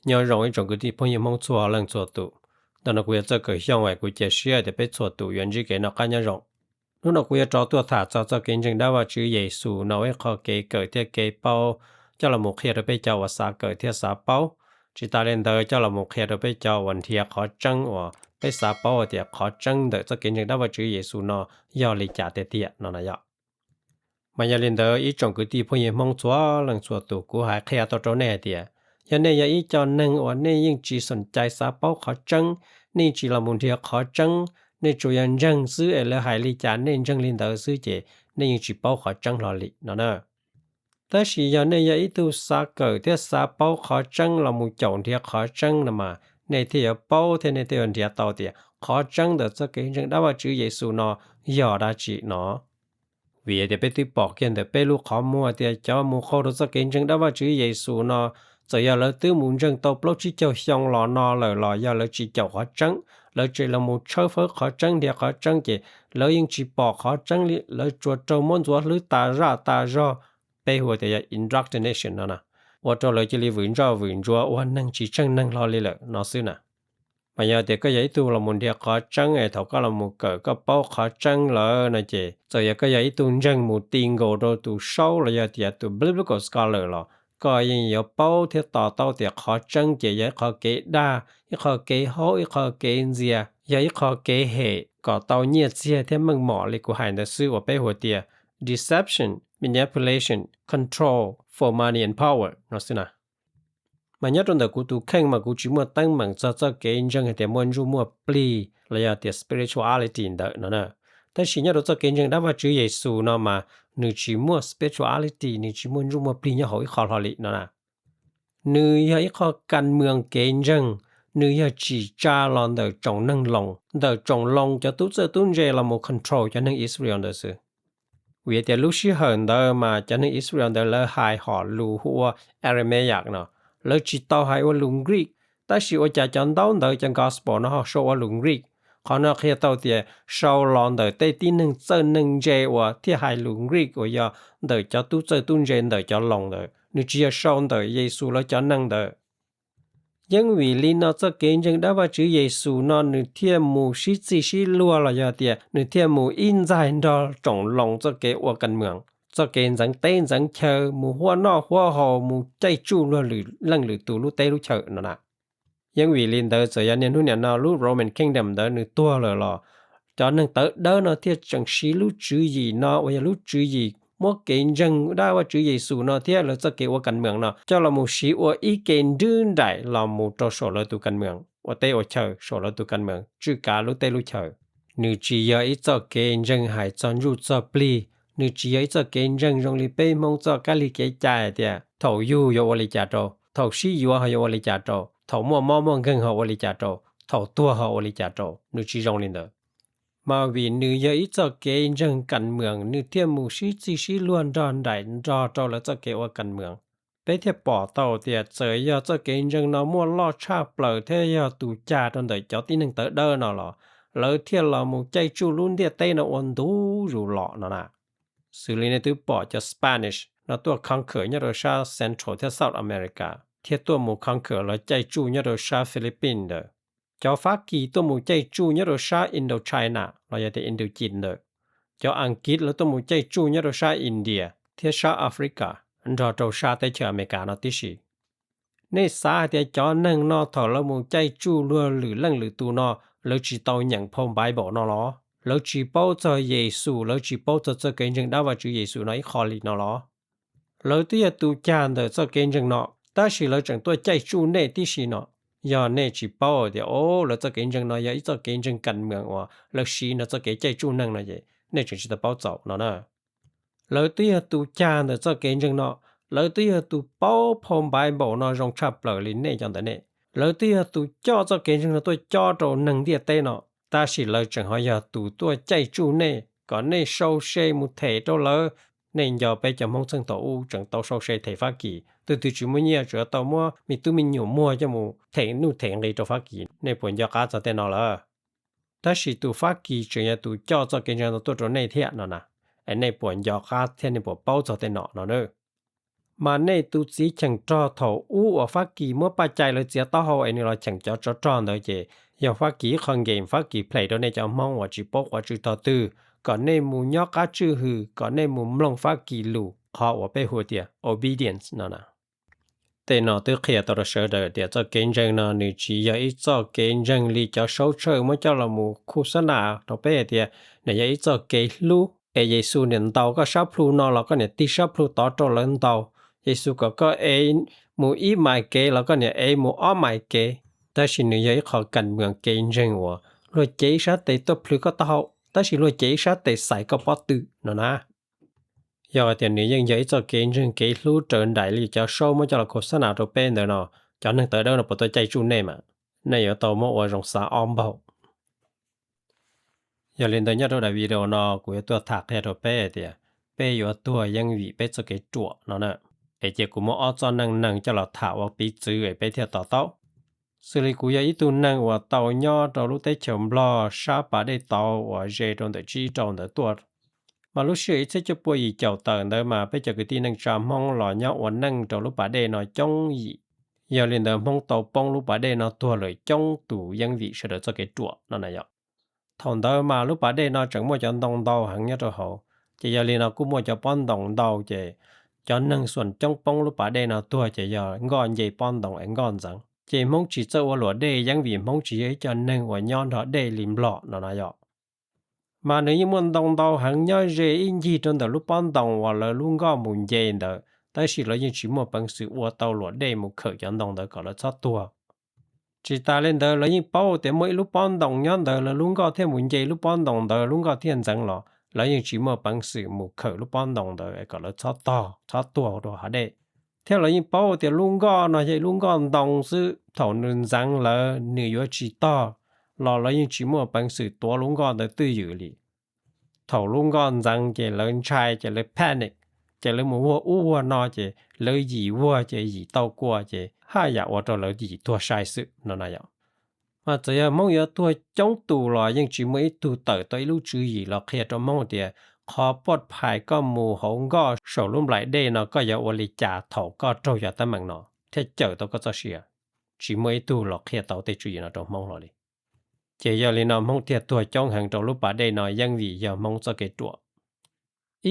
Nyob zoo ib tsoom kwv tij phooj ywg Hmoob txhua leej txhua tus. Ntawm no kuv yog Txawj Kawm Xyooj es kuv cia siab tias peb txhua tus yuav ntsib kev noj qab nyob zoo. Hnub no kuv yuav rov tuaj tham txog txoj kev ntseeg dab Vajtswv Yexus no ua ib qho kev kawm thiab kev paub coj los mus qhia rau peb cov uas xav kawm thiab xav paub. Tsis tas li ntawd coj los mus qhia rau peb cov uas nrhiav qhov tseeb uas peb xav paub tias qhov tseeb ntawm txoj kev ntseeg dab Vajtswv Yexus no yog li cas tiag tiag no na yom. Mas yog li ntawd ib tsoom kwv tij phooj ywg Hmoob txhua leej txhua tus, kuv hais qhia tau rau nej hais tias yog nej yog ib co neeg uas nej yeej tsis xoom cai xav paub qhov tseeb, nej yeej tsis los mus nrhiav qhov tseeb, nej tsuas yog ntseeg xwb es lawv hais li cas nej ntseeg li ntawd xwb ces nej yeej tsis paub qhov tseeb hlo li no na. Tab sis yog nej yog ib tug xav kawm thiab xav paub qhov tseeb los mus caum nrhiav qhov tseeb no mas nej thiaj yuav paub thiab nej thiaj yuav nrhiav tau tias qhov tseeb ntawm txoj kev ntseeg dab Vajtswv Yexus no yog dab tsi no. Vim tias peb twb pom kiag ntawm peb lub qhov muag tias cov mus qaug rau txoj kev ntseeg dab Vajtswv Yexus no, txawm yog lawv twb mus ntseeg tau plaub tsib caug xyoo los no lawm los yog lawv tsis caum qhov tseeb, lawv tseem los mus tshawb fawb qhov tseeb nrhiav qhov tseeb ces lawv yeej tsis pom qhov tseeb li, lawv tsuas raug muab ntxuav hlwb tas zaj tas zog, peb hu tias yog indoctrination no na, ua rau lawv cia li vwm ntsoj vwm ntsuav ua neeg tsis tseeb neeg hlo li lawm no xwb na. Mas yog tias koj yog ib tug los mus nrhiav qhov tseeb es thaum koj los mus kawm koj paub qhov tseeb lawm no ces txawm yog koj yog ib tug ntseeg mus ti nkaus rau tus Saub los yog tias tus biblical scholar los koj yeej yuav paub thiab to taub tias qhov tseeb ces yog ib qho kev dag, ib qho kev haub, ib qho kev ntxias, yog ib qho kev hem kom tau nyiaj txiag thiab meej mom li kuv hais ntawd xwb uas peb hu tias deception, manipulation, control for money and power no xwb na. Mas nyob rau ntawm kuv tus kheej mas kuv tsis muaj teeb meem txog txoj kev ntseeg hais tias muaj ntsuj muaj plig los yog tias spirituality ntawm no na. Tab sis nyob rau txoj kev ntseeg dab Vajtswv Yexus no mas nws tsis muaj spirituality, nws tsis muaj ntsuj muaj plig nyob hauv ib qho hlo li no na. Nws yog ib qho kas mwm kev ntseeg, nws yog tsim tsa los ntawm tsoom neeg Loos, ntawm tsoom Loos cov tub txawj tub ntse los mus control cov neeg Israel ntawd xwb. Vim tias lub sij hawm ntawd mas cov neeg Israel ntawd lawv hais hom lus hu ua Aramaic no, lawv tsis tau hais ua lus Greek, tab sis ua cas cov ntaub ntawv cov gospel no ho sau ua lus Greek? Qhov no qhia tau tias sau los ntawm tej tib neeg txawj neeg ntse uas thiaj hais lus Greek uas yog ntawm cov tub txawj tub ntse ntawm cov Loos ntawd, nws tsis yog sau ntawm Yexus lawv cov neeg ntawd. Yeeb vim li no txoj kev ntseeg dab Vajtswv Yexus no nws thiaj mus sib txig sib luag los yog tias nws thiaj mus ib ntxaig nrog tsoom Loos txoj kev ua kas mwm, txoj kev ntxeev teb ntxeev chaw, mus huab noj huab haus, mus caij tsuj luag lwm leej lwm tus lub teb lub chaw no na. Yeeb vim li ntawd txawm yog niaj hnub niam no lub Roman Kingdom ntawd nws tuag lawm los cov neeg tawv dawb no thiaj tseem siv lub tswv yim no uas yog lub tswv yim muab kev ntseeg dab Vajtswv Yexus no thiab lawv txoj kev ua kas mwm no coj los mus siv ua ib ke nrwb nraim los mus rau saum lawv tus kas mwm ua teb ua chaw saum lawv tus kas mwm tswj kav lub teb lub chaw. Nws tsis yog ib txoj kev ntseeg hais txog ntsuj txog plig, nws tsis yog ib txoj kev ntseeg zoo li peb Hmoob txoj kab lig kev cai hais tias thaum yug yuav ua li cas rau, thaum sib yuav ho yuav ua li cas rau, thaum muaj mob muaj nkeeg ho ua li cas rau, thaum tuag ho ua li cas rau, nws tsis zoo li ntawd. Mas vim nws yog ib txoj kev ntseeg kas mwm nws thiaj mus sib txig sib luag nrog nraim nrog rau lawv txoj kev ua kas mwm. Peb thiaj pom tau tias txawm yog txoj kev ntseeg no muaj loj tshaj plaws thiab yog tus cag rau ntawm cov tib neeg tawv dawb no los lawv thiaj los mus caij tsuj lub ntiaj teb no ua ntu zus los no na. Xws li nej twb pom cov Spanish no tuaj conquer nyob rau sab Central thiab South America, thiab tuaj mus conquer los caij tsuj nyob rau sab Philippines ntawd. Cov Fab Kis tuaj mus caij tsuj nyob rau sab Indochina los yog tias Indochine ntawd. Cov Askiv lawv tuaj mus caij tsuj nyob rau sab India thiab sab Africa nrog rau sab teb chaws Amelikas no tib si. Nej xav hais tias cov neeg no thaum lawv mus caij tsuj luag lwm leej lwm tus no, lawv tsis tau nyeem phau Bible no los? Lawv tsis paub txog Yexus, lawv tsis paub txog txoj kev ntseeg dab Vajtswv Yexus no ib qho li no los? Lawv twb yog tus cag ntawm txoj kev ntseeg no, tab sis lawv tseem tuaj caij tsuj nej tib si no. Yog nej tsis paub tias o, lawv txoj kev ntseeg no yog ib txoj kev ntseeg kas mwm uas lawv siv nrog txoj kev caij tsuj neeg no ces nej tseem tsis tau paub txaus no na. Lawv twb yog tus cag ntawm txoj kev ntseeg no, lawv twb yog tus paub phau Bible no zoo tshaj plaws li nej cov ntawm nej. Lawv twb yog tus coj txoj kev ntseeg no tuaj cob rau neeg ntiaj teb no, tab sis lawv tseem ho yog tus tuaj caij tsuj nej kom nej sau se mus them rau lawv. Nej nco peb cov Hmoob txheej thaum ub tseem tau sau se them Fab Kis, tus twg tsis muaj nyiaj tsuas tau muab me tub me nyuam muag coj mus them nuj them nqi rau Fab Kis. Nej puas nco qab txog tej no lawm? Tab sis tus Fab Kis tseem yog tus coj txoj kev ntseeg no tuaj rau nej thiab no na. Es nej puas nco qab thiab nej puas paub txog tej no no na? Mas nej tus txiv cheem rog thaum ub uas Fab Kis muab paj cai lawv txiav taub hau es nws los cheem cov tsov rog ntawd ces yog Fab Kis ib qho game Fab Kis play rau nej cov Hmoob uas tsis paub qhov tswv tog twg, kom nej mus nyob qab tswj hwm, kom nej mus mloog Fab Kis lus, qhov uas peb hu tias obedience no na. Tej no twb qhia tau rau sawv daws tias txoj kev ntseeg no nws tsis yog ib txoj kev ntseeg li cov saub tshawj muab coj los mus khu xab nas rau peb hais tias nws yog ib txoj kev hlub. Es Yexus niam ntaus koj sab plhu no los koj niam tig sab plhu tod rau lawv ntaus. Yexus kom koj ev mus ib mais kev los koj niam ev mus ob mais kev. Tab sis nws yog ib qho kas mwm kev ntseeg uas luag cev ib sab tes tuaj plhws koj taub hau, tab sis luag cev ib sab tes xais koj pob tw no na. Yog hais tias nws yeej yog ib txoj kev ntseeg kev hlub raws nraim li cov saub muab coj los khu xab nas rau peb ntawd no, cov neeg tawv dawb no puas tuaj caij tsuj nej mas? Nej yuav tau muab ua zoo xav ob npaug. Yog li ntawd nyob rau daim video no kuv yuav tuaj tham qhia rau peb hais tias peb yuav tuag yeej vim peb txoj kev ruam no na. Es cia kuv muab ob txoj neej neeg coj los tham ua piv txwv es peb thiaj to taub. Xws li kuv yog ib tug neeg uas tau nyob rau lub teb chaws Nplog sab pas dej tauv uas ze rau ntawm tsib rau ntawd tuaj. Mas lub sij hawm ib txhiab cuaj pua yim caum tawm ntawd mas peb cov kwv tij neej tsa Hmoob los nyob ua neej rau lub pas dej no coob yim. Yog li ntawd Hmoob tau poob lub pas dej no tuag lawm coob tus yeej vim sawv daws txoj kev ruam no na yom. Thaum ntawd mas lub pas dej no tseem muaj cov ntoo ntau heev nyob rau hauv, ces yog li no kuj muaj cov pob ntoos ntau ces cov neeg xuas coob poob lub pas dej no tuag ces yog nkoj nce pob ntoos es nkoj ntxeev. Ces Hmoob tsis txawj ua luam dej yeej vim Hmoob tsis yog ib co neeg uas nyob nrog dej li Nplog no na yom. Mas nws yeej muaj ntoo ntau heev nyob ze ib ncig rau ntawm lub pob ntoos uas lawv lub nkoj mus nce ntawd, tab sis lawv yeej tsis muaj peev xwm ua tau luam dej mus khawm cov ntoo ntawd kom lawv txhob tuag. Tsis tas li ntawd lawv yeej paub tias muaj ib lub pob ntoos nyob ntawd lawv lub nkoj thiaj mus nce lub pob ntoos ntawd lub nkoj thiaj ntxeev los lawv yeej tsis muaj peev xwm mus khawm lub pob ntoos ntawd es kom lawv txhob tog txhob tuag rau hav dej. Thiab lawv yeej paub tias lub nkoj no yog ib lub nkoj ntoo xwb, thaum nws ntxeev lawv nws yuav tsis tog los lawv yeej tsis muaj peev xwm tuav lub nkoj ntawd twj ywm li. Thaum lub nkoj ntxeev ces lawv ntshai ces lawv panic, ces lawv mus vuag ub vuag no ces lawv yim vuag ces yim tau kua ces haj yam ua rau lawv yim tuag sai xwb no na yom. Mas txawm yog Hmoob yuav tuag coob tus los yeej tsis muaj ib tug tawm tau ib lub tswv yim los qhia rau Hmoob tias qhov poj phais koj mus hauv nkoj saum lub nplaim dej no koj yuav ua li cas thaum koj raug cov teeb meem no thiaj cawm tau koj txoj sia. Tsis muaj ib tug los qhia tau tej tswv yim no rau Hmoob hlo li. Ces yog li no Hmoob thiaj tuag coob heev rau lub pas dej no yeej vim yog Hmoob txoj kev ruam.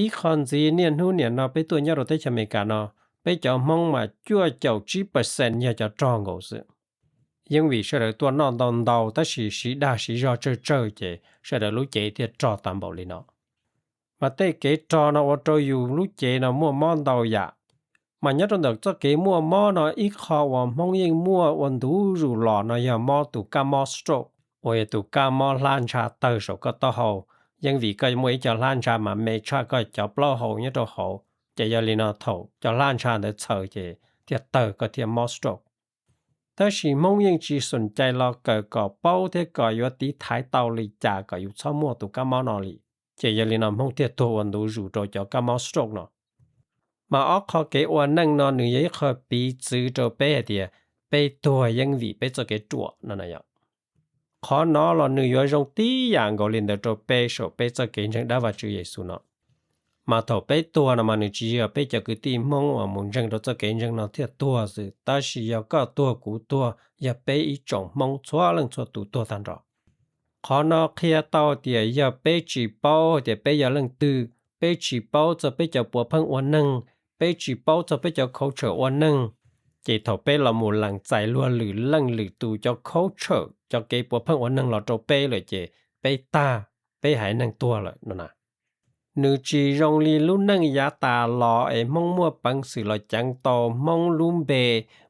Ib qho ntxiv niaj hnub niam no peb tuaj nyob rau teb chaws Amelikas no, peb cov Hmoob mas cuaj caum tsib percent yog cov rog nkaus xwb. Yeej vim sawv daws tuaj noj ntau ntau tab sis siv dag siv zog tsawg tsawg ces sawv daws lub cev thiaj rog tas npaum li no. Mas tej kev rog no ua rau yus lub cev no muaj mob ntau yam. Mas nyob rau ntawm txoj kev muaj mob no ib qho uas Hmoob yeej muaj ua ntu zus los no yog mob tus kab mob stroke, uas yog tus kab mob hlab ntsha tawg saum koj taub hau. Yeej vim koj muaj ib co hlab ntsha mas me tshaj koj cov plaub hau nyob rau hauv, ces yog li no thaum cov hlab ntsha ntawd txhaws ces thiaj tawg koj thiaj mob stroke. Tab sis Hmoob yeej tsis xoom cai los kawm kom paub thiab kom yuav tiv thaiv tau li cas kom yus txhob muaj tus kab mob no li. Ces yog li no Hmoob thiaj tuag ua ntu zus rau cov kab mob stroke no. Mas ob qho kev ua neej no nws yog ib qho piv txwv rau peb hais tias peb tuag yeej vim peb txoj kev ruam no na yom. Qhov no los nws yuav zoo tib yam nkaus li ntawd rau peb saum peb txoj kev ntseeg dab Vajtswv Yexus no. Mas thaum peb tuag no mas nws tsis yog peb cov kwv tij Hmoob uas mus ntseeg rau txoj kev ntseeg no thiaj tuag xwb, tab sis yog koj tuag kuv tuag, yog peb ib tsoom Hmoob txhua leej txhua tus tuag tag nrho. Qhov no qhia tau tias yog peb tsis paub tias peb yog leej twg, peb tsis paub txog peb cov puav pheej ua neeg, peb tsis paub txog peb cov culture ua neeg, ces thaum peb los mus lees txais luag lwm leej lwm tus cov culture cov kev puav pheej ua neeg los rau peb lawm ces peb tag, peb haiv neeg tuag lawm no na. Nws tsis zoo li lub neej yav tas los es Hmoob muaj peev xwm los ceev tau Hmoob lub npe,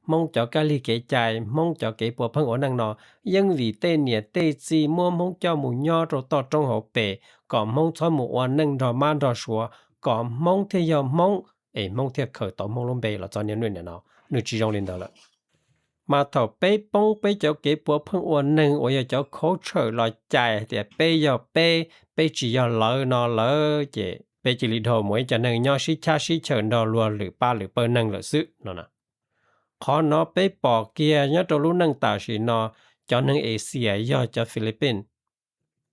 Hmoob cov kab lig kev cai, Hmoob cov kev puav pheej ua neej no, yeej vim tej niam tej txiv muab Hmoob coj mus nyob rau toj roob hauv pes, kom Hmoob txhob mus ua neej nrog mab nrog suav, kom Hmoob thiaj yog Hmoob, es Hmoob thiaj khaws tau Hmoob lub npe los txog niaj hnub niam no. Nws tsis zoo li ntawd lawm. Mas thaum peb poob peb cov kev puav pheej ua neeg uas yog cov culture los cais hais tias peb yog peb, peb tsis yog lawv no lawm ces peb cia li dhau mus ib co neeg nyob sib chab sib chaws nrog luag lwm pab lwm pawg neeg lawm xwb no na. Qhov no peb pom kiag nyob rau lub neej tam sim no, cov neeg Asia yog cov Philippines.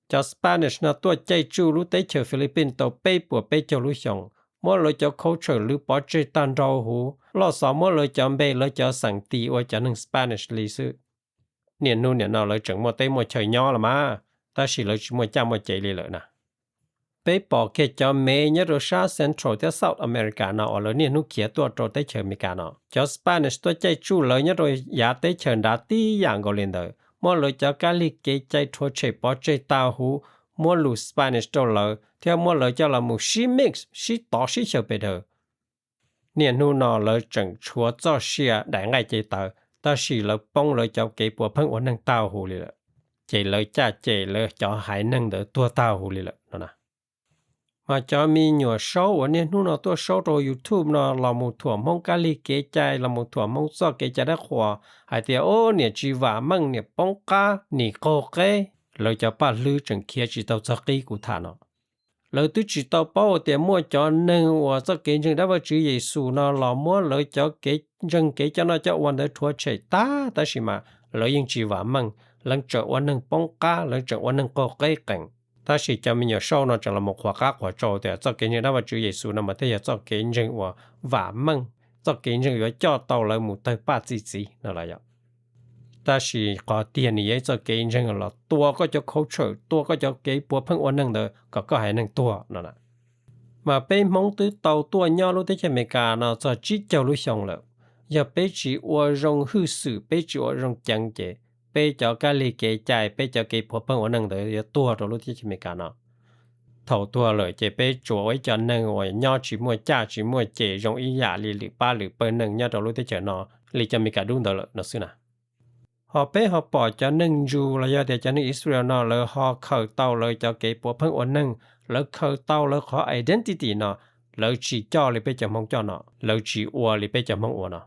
Cov Spanish no tuaj caij tsuj lub teb chaws Philippines tau peb puas peb caug lub xyoos, muab lawv cov culture lwv pov tseg tag nrho huv, loj xov muab lawv cov npe lawv cov xeem tis ua cov neeg Spanish li xwb. Niaj hnub niam no lawv tseem muaj teb muaj chaw nyob los mas, tab sis lawv tsis muaj caj muaj ces li lawm na. Peb pom kiag cov mev nyob rau sab Central thiab South America no uas lawv niaj hnub khiav tuaj rau teb chaws Amelikas no, cov Spanish tuaj caij tsuj lawv nyob rau yav teb chaws nrad tib yam nkaus li ntawd, muab lawv cov kab lig kev cai rhuav tshem pov tseg tag huv, muab lus Spanish rau lawv thiab muab lawv coj los mus sib mix sib tov sib xyaw pes daws. Niaj hnub no lawv tseem tshuav txoj sia daim nqaij cev tawv, tab sis lawv poob lawv cov kev puav pheej ua neeg tag huv li lawm, ces lawv caj ces lawv cov haiv neeg ntawd tuag tag huv li lawm no na. Mas cov me nyuam saub uas niaj hnub no tuaj saub rau YouTube no los mus thuam Hmoob kab lig kev cai, los mus thuam Hmoob txoj kev cai dab qhuas hais tias, o, niam tsis vam meej, niam poob qab, nim qaug qeb, lawv cov paj hlwb tseem khiav tsis tau txog qib kuv tham no. Lawv twb tsis tau paub tias muaj cov neeg uas txoj kev ntseeg dab Vaj Tswv Yexus no los muab lawv cov kev ntseeg kev coj noj coj ua ntawd rhuav tshem tag, tab sis mas lawv yeej tsis vam meej, lawv tseem ua neeg poob qab, lawv tseem ua neeg qaug qeb qees. Tab sis cov me nyuam saub no tseem los mus qhuas qab qhuas tsau tias txoj kev ntseeg dab Vaj Tswv Yexus no mas thiaj yog txoj kev ntseeg uas vam meej, txoj kev ntseeg yuav coj tau lawv mus tawg paj txi txiv no los yog. Tab sis qhov tiag nws yog ib txoj kev ntseeg los tua koj cov culture, tua koj cov kev puav pheej ua neeg ntawd kom koj haiv neeg tuag no na. Mas peb Hmoob twb tau tuaj nyob lub teb chaws Amelikas no txog tsib caug lub xyoo lawm. Yog peb tsis ua zoo hwj xwm, peb tsis ua zoo ceev ces peb cov kab lig kev cai, peb cov kev puav pheej ua neeg ntawd yuav tuag rau lub teb chaws Amelikas no. Thaum tuag lawm ces peb tsuas ua ib co neeg uas nyob tsis muaj caj tsis muaj ces zoo ib yam li lwm pab lwm pawg neeg nyob rau lub teb chaws no li cov Amelikas dub ntawd lawm no xwb na. Ho peb ho pom cov neeg Jew los yog tias cov neeg Israel no lawv ho khaws tau lawv cov kev puav pheej ua neeg, lawv khaws tau lawv qhov identity no, lawv tsis coj li peb cov Hmoob coj no, lawv tsis ua li peb cov Hmoob ua no.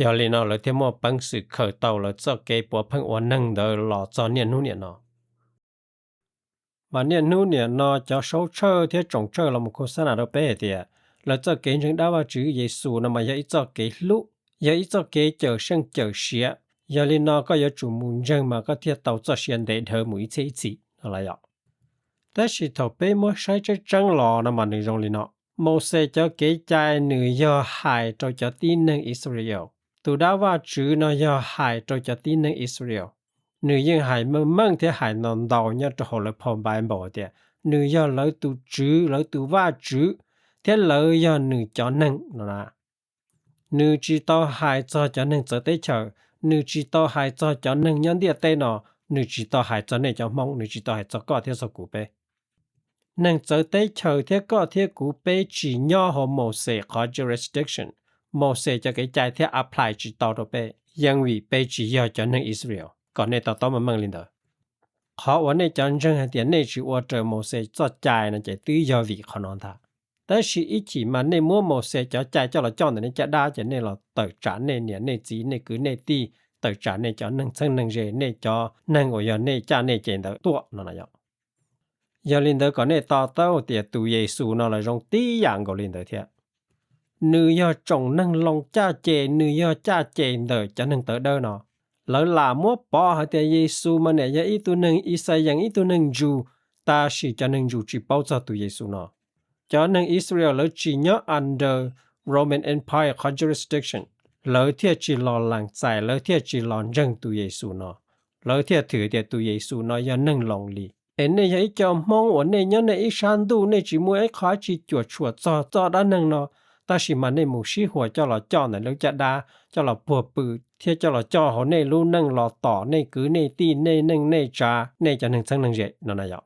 Yog li no lawv thiaj muaj peev xwm khaws tau lawv txoj kev puav pheej ua neeg ntawd los txog niaj hnub niam no. Mas niaj hnub niam no cov saub tshawj thiab tsoom tshawj los mus khos xab nas rau peb hais tias lawv txoj kev ntseeg dab Vaj Tswv Yexus no mas yog ib txoj kev hlub, yog ib txoj kev cawm seej cawm siav. Yog li no koj yuav tsum mus ntseeg mas koj thiaj tau txoj sia ntev dhawv mus ib txhiab ib txhis no los yog. Tab sis thaum peb muab saib tseeb tseeb los no mas nws zoo li no. Mauxes cov kev cai nws yog hais rau cov tib neeg Israel. Tus dab Vaj Tswv no yog hais rau cov tib neeg Israel. Nws yeej hais meej meej thiab hais ntau ntau nyob rau hauv lawv phau Bible tias nws yog lawv tus Tswv, lawv tus Vaj Tswv, thiab lawv yog nws cov neeg no na. Nws tsis tau hais txog cov neeg txawv teb chaws, nws tsis tau hais txog cov neeg nyob ntiaj teb no, nws tsis tau hais txog nej cov Hmoob, nws tsis tau hais txog koj thiab txog kuv peb. Neeg txawv teb chaws thiab koj thiab kuv peb tsis nyob hauv Mauxes qhov jurisdiction, Mauxes cov kev cai thiab apply tsis tau rau peb, yeej vim peb tsis yog cov neeg Israel, kom nej to taub meej meej li ntawd. Qhov uas nej cov ntseeg hais tias nej tsis ua raws Mauxes txoj cai no ces twb yog vim qhov no ntag. Tab sis ib chim mas nej muab Mauxes cov cai coj los coj ntawm nej caj dab ces nej los tawm tsam nej niam nej txiv nej kwv nej tij, tawm tsam nej cov neeg txheeb neeg ze, nej cov neeg uas yog nej caj nej ces ntawd tuaj no na yom. Yog li ntawd kom nej to taub tias tus Yexus no los zoo tib yam nkaus li ntawd thiab. Nws yog tsoom neeg Loos caj ces, nws yog caj ces ntawm cov neeg tawv dawb no. Lawv lam muab pov hais tias Yexus mas niam yog ib tug neeg Ixayees, ib tug neeg Jew, tab sis cov neeg Jew tsis paub txog tus Yexus no. Cov neeg Israel lawv tsis nyob under Roman Empire qhov jurisdiction, lawv thiaj tsis los lees txais, lawv thiaj tsis los ntseeg tus Yexus no. Lawv thiaj thwm tias tus Yexus no yog neeg Loos li. Es nej yog ib co Hmoob uas nej nyob nej ib sab ntuj, nej tsis muaj ib qho dab tsi cuam tshuam txog txoj dab neeg no, tab sis mas nej mus sib huas coj los coj ntawm lub caj dab, coj los puag pw, thiab coj los coj hauv nej lub neej los tom nej kwv nej tij, nej neej nej tsav, nej cov neeg txheeb neeg ze no na yom.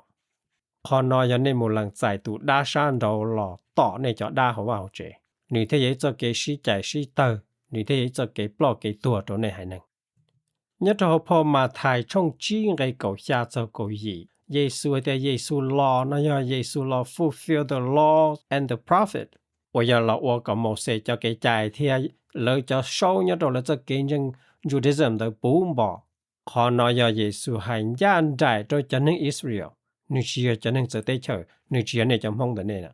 Qhov no yog nej mus lees txais tus dab sab nraud los tom nej cov dab hauv vaj hauv tsev, nws thiaj yog ib txoj kev sib cais sib tawg, nws thiaj yog ib txoj kev ploj kev tuag rau nej haiv neeg. Nyob rau hauv phau Mathais tshooj tsib nqe kaum xya txog kaum yim, Yexus hais tias Yexus los no yog Yexus los fulfill the law and the prophet, uas yog los ua kom Mauxes cov kev cai thiab lawv cov saub nyob rau lawv txoj kev ntseeg Judaism ntawd puv npo. Qhov no yog Yexus hais ncaj nraim rau cov neeg Israel, nws tsis yog cov neeg txawv teb chaws, nws tsis yog nej cov Hmoob ntawm nej na.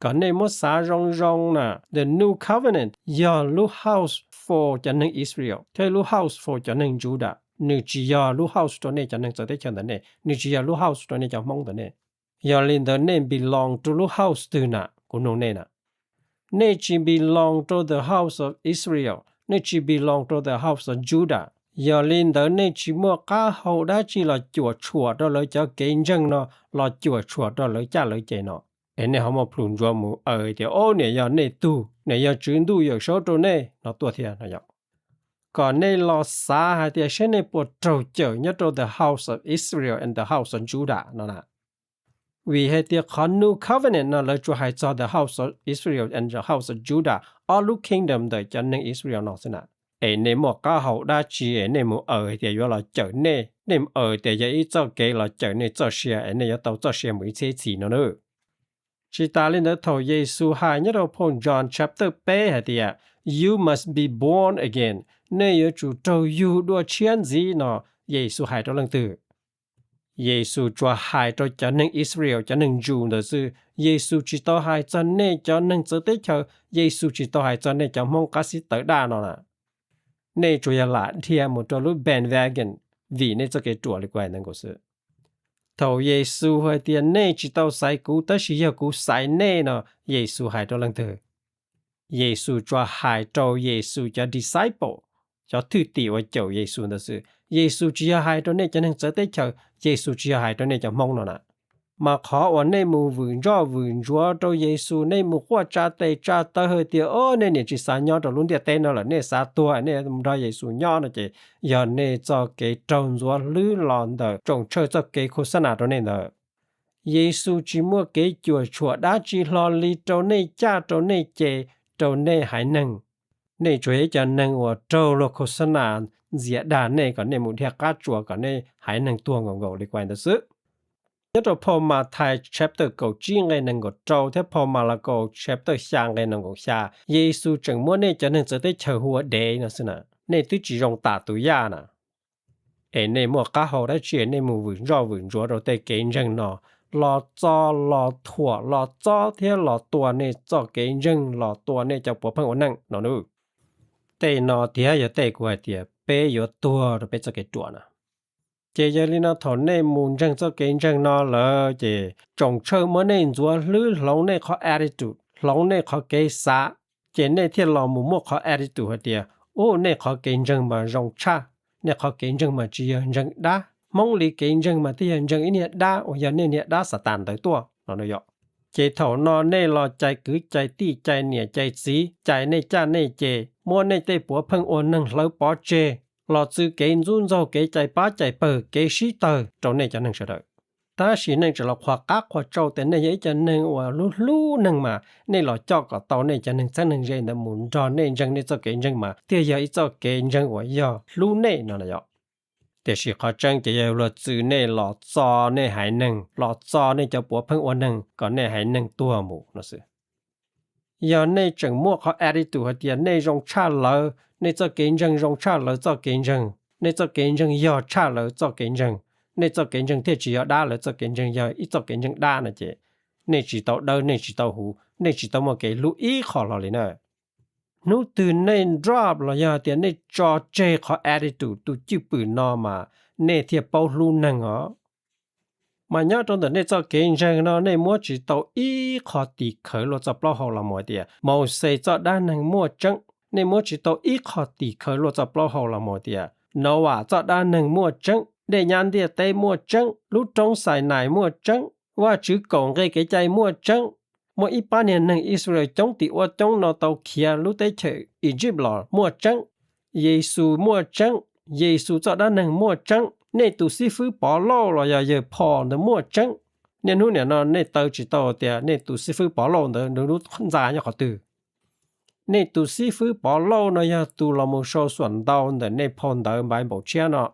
Kom nej muab xav zoo zoo na, the new covenant yog lub house for cov neeg Israel thiab lub house for cov neeg Judah, nws tsis yog lub house rau nej cov neeg txawv teb chaws ntawm nej, nws tsis yog lub house rau nej cov Hmoob ntawm nej. Yog li ntawd nej belong rau lub house twg na? Kuv nug nej na. Nej tsis belong rau the house of Israel, nej tsis belong rau the house of Judah. Yog li ntawd nej tsis muaj qab hau dab tsi los cuam tshuam rau lawv cov kev ntseeg no, los cuam tshuam rau lawv caj lawv ces no. Es nej ho muaj plhus ntsuav mus aws tias, o, niam yog nej tug, niam yog Tswv Ntuj Yawmsaub rau nej no tuaj thiab no yom. Kom nej los xav hais tias seb nej puas raug cawm nyob rau the house of Israel and the house of Judah no na. Vim hais tias qhov new covenant no lawv tsuas hais txog the house of Israel and the house of Judah, ob lub kingdom ntawm cov neeg Israel no xwb na. Es nej muaj qab hau dab tsi es nej mus aws hais tias yuav los cawm nej, nej mus aws tias yog ib txoj kev los cawm nej txoj sia es nej yuav tau txoj sia mus ib txhiab ib txhis no na. Tsis tas li ntawd thaum Yexus hais nyob rau phau John chapter peb hais tias, you must be born again, nej yuav tsum raug yug dua tshiab ntxiv no, Yexus hais rau leej twg? Yexus tsuas hais rau cov neeg Israel, cov neeg Jew ntawd xwb. Yexus tsis tau hais txog nej cov neeg txawv teb chaws, Yexus tsis tau hais txog nej cov Hmoob qab xib tawv daj no na. Nej tsuas yog lam dhia mus rau lub bandwagon vim nej txoj kev ruam li kuv hais ntawd nkaus xwb. Thaum Yexus hais tias nej tsis tau xaiv kuv tab sis yog kuv xaiv nej no, Yexus hais rau leej twg? Yexus tsuas hais rau Yexus cov disciple, cov thwj tim uas caum Yexus ntawd xwb. Yexus tsis yog hais rau nej cov neeg txawv teb chaws, Yexus tsis yog hais rau nej cov Hmoob no na. Mas qhov uas nej mus vwm ntsoj vwm ntsuav rau Yexus, nej mus quaj tsa tes tsa taw hais tias, o, nej niam tsis xav nyob rau lub ntiaj teb no lawm, nej xav tuag nej nrog Yexus nyob no ces yog nej txoj kev raug ntxuav hlwb los ntawm tsoos tshawj txoj kev khuv xab nas rau nej ntawd. Yexus tsis muaj kev cuam tshuam dab tsi hlo li rau nej caj rau nej ces, rau nej haiv neeg. Nej tsuas yog ib co neeg uas raug luag khuv xab nas ntxias dag nej kom nej mus dhia qab tsuas kom nej haiv neeg tuag nkaus nkaus li kuv hais ntawd xwb. Nyob rau phau Mathais chapter kaum tsib nqe nees nkaum rau thiab phau Malakaus chapter xya nqe nees nkaum xya, Yexus tseem muab nej cov neeg txawv teb chaws hu ua dev no xwb na. Nej twb tsis zoo tam tus yaj na. Es nej muaj qab hau dab tsi nej mus vwm ntsoj vwm ntsuav rau tej kev ntseeg no, los txo los thuam los txob thiab los tua nej txoj kev ntseeg, los tua nej cov puav pheej ua neej no na. Tej no tiag yog tej kuv hais tias peb yuav tuag rau peb txoj kev ruam na. Ces yog li no thaum nej mus ntseeg txoj kev ntseeg no lawm ces tsoos tshawj muab nej ntxuav hlwb hloov nej qhov attitude, hloov nej qhov kev xav, ces nej thiaj los mus muaj qhov attitude hais tias, u, nej qhov kev ntseeg mas zoo tshaj, nej qhov kev ntseeg mas tsis yog ntseeg dab. Hmoob li kev ntseeg mas thiaj yog ntseeg ib niag dab uas yog nej niag dab Xatas ntawd tuaj no yom. Ces thaum no nej los cais kwv cais tij cais niam cais txiv, cais nej caj nej ces, muab nej tej puav pheej ua neeg hlawv pov tseg, los txwv kev ntxub ntxaug, kev cais pab cais pawg, kev sib tawg rau nej cov neeg sawv daws. Tab sis nej tseem los qhuas qab qhuas tsau tias nej yog ib co neeg uas hlub hlub neeg mas nej los coj kom tau nej cov neeg txheeb neeg ze ntawd mus nrog nej ntseeg nej txoj kev ntseeg mas thiaj yog ib txoj kev ntseeg uas yog hlub nej no na yom. Tiam sis qhov tseeb ces yog luag txwv nej los txo nej haiv neeg, los txo nej cov puav pheej ua neeg kom nej haiv neeg tuag mus no xwb. Yog nej tseem muaj qhov attitude hais tias nej zoo tshaj lawv, nej txoj kev ntseeg zoo tshaj lawv txoj kev ntseeg, nej txoj kev ntseeg yog tshaj lawv txoj kev ntseeg, nej txoj kev ntseeg thiaj tsis yog dab, lawv txoj kev ntseeg yog ib txoj kev ntseeg dab no ces nej tsis tau dawb, nej tsis tau huv, nej tsis tau muaj kev hlub ib qho hlo li na. Hnub twg nej drop los yog tias nej tso tseg qhov attitude tus cwj pwm no mas nej thiaj paub hlub neeg os. Mas nyob rau ntawm nej txoj kev ntseeg no nej muab tsis tau ib qho tim khawv luag txoj plaub hau los mus hais tias Mauxes txoj dab neeg muaj tseeb. Nej muab tsis tau ib qho tim khawv luag txoj plaub hau los mus hais tias Noas txoj dab neeg muaj tseeb, dej nyab ntiaj teb muaj tseeb, lub roob Xainais muaj tseeb, Vajtswv kaum nqe kev cai muaj tseeb, muaj ib pab niag neeg Israel coob tim ua coob no tau khiav lub teb chaws Egypt los muaj tseeb, Yexus muaj tseeb, Yexus txoj dab neeg muaj tseeb, nej tus xib fwb Pov Lauj los yog yawg Paul ntawd muaj tseeb. Niaj hnub niam no nej taw tsis tau tias nej tus xib fwb Pov Lauj ntawd nws lub ntxa nyob qhov twg. Nej tus xib fwb Pov Lauj no yog tus los mus sau xuam ntau ntawm nej phau ntawv Npaiv Npaum Tshiab no.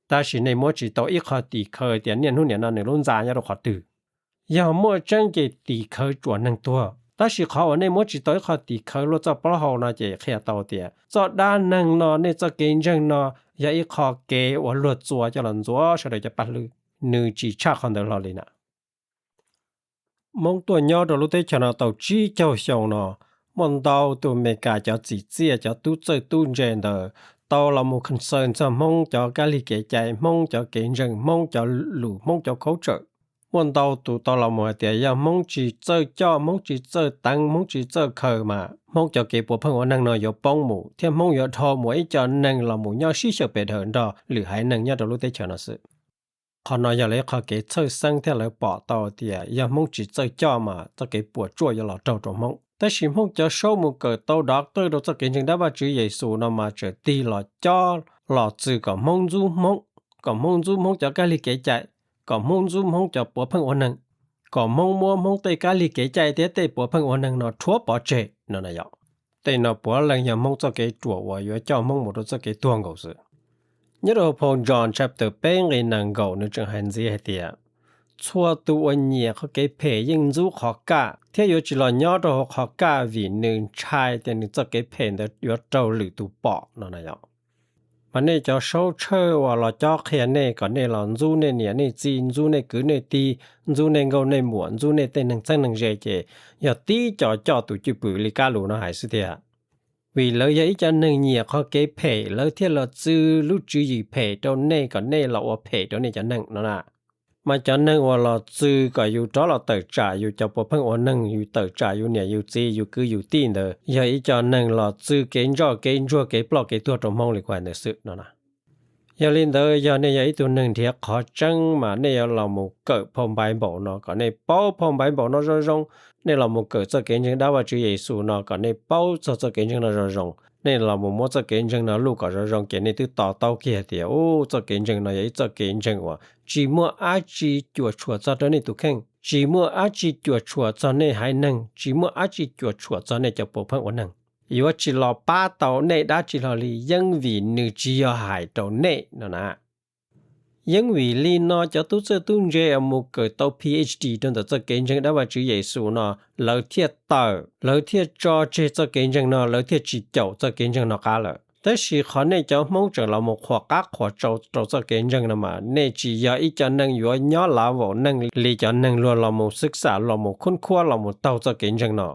Tab sis nej muab tsis tau ib qho tim khawv tias niaj hnub niam no nws lub ntxa nyob rau qhov twg. Yog muaj tseeb ces tim khawv tsuam neeg tuag, tab sis qhov uas nej muab tsis tau ib qho tim khawv luag txoj plaub hau no ces qhia tau tias txoj dab neeg no, nej txoj kev ntseeg no yog ib qho kev uas luag txua coj los ntxuav sawv daws cov paj hlwb, nws tsis tshaj qhov ntawd hlo li na. Hmoob tuaj nyob rau lub teb chaws no tau tsib caug xyoo no, muaj ntau tus Amelikas cov txim txiaj, cov tub txawj tub ntse ntawd tau los mus concern txog Hmoob cov kab lig kev cai, Hmoob cov kev ntseeg, Hmoob cov lus, Hmoob cov culture. Muaj ntau tus tau los mus hais tias yog Hmoob tsis txawj coj, Hmoob tsis txawj teev, Hmoob tsis txawj khaws mas Hmoob cov kev puav pheej ua neeg no yuav poob mus thiab Hmoob yuav dhau mus ib co neeg los mus nyob sib xyaw pes dhawm nrog lwm haiv neeg nyob rau lub teb chaws no xwb. Qhov no yog lawv ib qho kev txhawj xeeb thiab lawv pom tau tias yog Hmoob tsis txawj coj mas txoj kev puas tsuaj yuav los raug rau Hmoob. Tab sis Hmoob cov saub mus kawm tau doctor rau txoj kev ntseeg dab Vajtswv Yexus no mas tseem tig los cob los txwv kom Hmoob ntxub Hmoob, kom Hmoob ntxub Hmoob cov kab lig kev cai, kom Hmoob ntxub Hmoob cov puav pheej ua neeg, kom Hmoob muab Hmoob tej kab lig kev cai thiab tej puav pheej ua neeg no rhuav pov tseg no na yom. Tej no puav leej yog Hmoob txoj kev ruam uas yuav coj Hmoob mus rau txoj kev tuag nkaus xwb. Nyob rau hauv phau John chapter peb nqe nees nkaum nws tseem hais ntxiv hais tias, txhua tus uas nyiam qhov kev phem yeej ntxub qhov kaj thiab yuav tsis los nyob rau hauv qhov kaj vim nws ntshai tias nws txoj kev phem ntawd yuav raug lwm tus pom no na yom. Mas nej cov saub tshawj uas los cob qhia nej kom nej los ntxub nej niam nej txiv, ntxub nej kwv nej tij, ntxub nej nkauj nej muam, ntxub nej tej neeg txheeb neeg ze ces yog tib co coj tus cwj pwm li kab lus no hais xwb thiab. Vim lawv yog ib co neeg nyiam qhov kev phem lawv thiaj los txw lub tswv yim phem rau nej kom nej los ua phem rau nej cov neeg no na. Mas cov neeg uas los txw kom yus rov los tawm tsam yus cov puav pheej ua neeg, yus tawm tsam yus niam yus txiv yus kwv yus tij ntawd yog ib co neeg los txw kev ntsoj kev ntsuag kev ploj kev tuag rau Hmoob li kuv hais ntawd xwb no na. Yog li ntawd yog nej yog ib tug neeg nrhiav qhov tseeb mas nej yuav los mus kawm phau Npaiv Npaum no kom nej paub phau Npaiv Npaum no zoo zoo. Nej los mus kawm txoj kev ntseeg dab Vajtswv Yexus no kom nej paub txog txoj kev ntseeg no zoo zoo. Nej los mus muab txoj kev ntseeg no luj kom zoo zoo ces nej twb to taub kiag tias u, txoj kev ntseeg no yog ib txoj kev ntseeg uas tsis muaj dab tsi cuam tshuam txog rau nej tus kheej, tsis muaj dab tsi cuam tshuam txog nej haiv neeg, tsis muaj dab tsi cuam tshuam txog nej cov puav pheej ua neeg. Yuav tsis los pab tau nej dab tsi hlo li yeej vim nws tsis yog hais rau nej no na. Yeej vim li no cov tub txawj tub ntse uas mus kawm tau PhD rau ntawm txoj kev ntseeg dab Vajtswv Yexus no lawv thiaj tawm, lawv thiaj tso tseg txoj kev ntseeg no, lawv thiaj tsis caum txoj kev ntseeg no qab lawm. Tab sis qhov nej cov Hmoob tseem los mus qhuas qab qhuas tsau rau txoj kev ntseeg no mas nej tsis yog ib co neeg yuav nyob lav vaum neeg li cov neeg luag los mus xwb xam los mus khub khuab los mus taug txoj kev ntseeg no.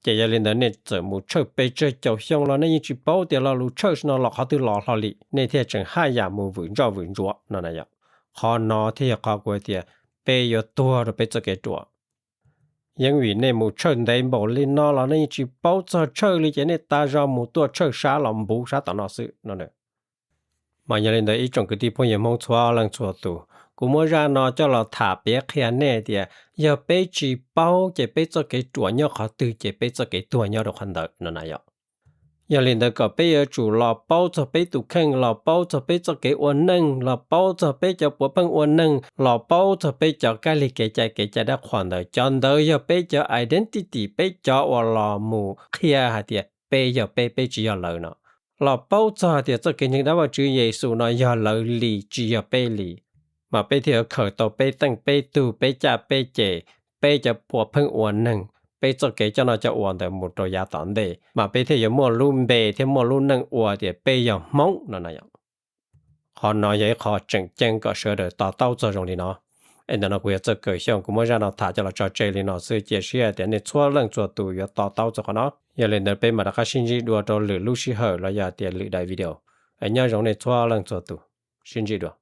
Ces yog li ntawd nej txawm mus tshawj pes tsawg caum xyoo los nej yeej tsis paub tias lo lus tshawj no los qhov twg los hlo li, nej thiaj tseem haj yam mus vwm ntsoj vwm ntsuav no na yom. Qhov no thiaj yog qhov kuv hais tias peb yuav tuag rau peb txoj kev ruam. Yeej vim nej mus tshawj ntev npaum li no los nej yeej tsis paub txog tshawj li ces nej tas zog mus tuaj tshawj sab los npuv sab tom no xwb no. Mas yog li ntawd ib tsoom kwv tij phooj ywg Hmoob txhua leej txhua tus, kuv muab zaj no coj los tham piav qhia nej tias yog peb tsis paub ces peb txoj kev ruam nyob qhov twg ces peb txoj kev tuag nyob rau qhov ntawd no na yom. Yog li ntawd kom peb yuav tsum los paub txog peb tus kheej, los paub txog peb txoj kev ua neej, los paub txog peb cov puav pheej ua neej, los paub txog peb cov kab lig kev cai kev cai dab qhuas ntawd. Cov ntawd yog peb cov identity, peb cov uas los mus qhia hais tias peb yog peb, peb tsis yog lawv no. Los paub txog hais tias txoj kev ntseeg dab Vajtswv Yexus no yog lawv li tsis yog peb li, mas peb thiaj yuav khaws tau peb teej peb tug, peb caj peb ces, peb cov puav pheej ua neeg, peb txoj kev coj noj coj ua ntawd mus rau yav tom ntej mas peb thiaj yuav muaj lub npe thiab muaj lub neej ua tias peb yog Hmoob no na yom. Qhov no yog ib qho tseem ceeb kom sawv daws to taub txog zoo li no. Es ntawm no kuv yog Txawj Kaws Xyooj, kuv muab zaj no tham coj los tso tseg li no xwb, cia siab tias nej txhua leej txhua tus yuav to taub txog qhov no. Yog li ntawd peb mam rov qab sib ntsib dua rau lwm lub sij hawm los yog tias lwm daim video. Es nyob zoo nej txhua leej txhua tus, sib ntsib dua.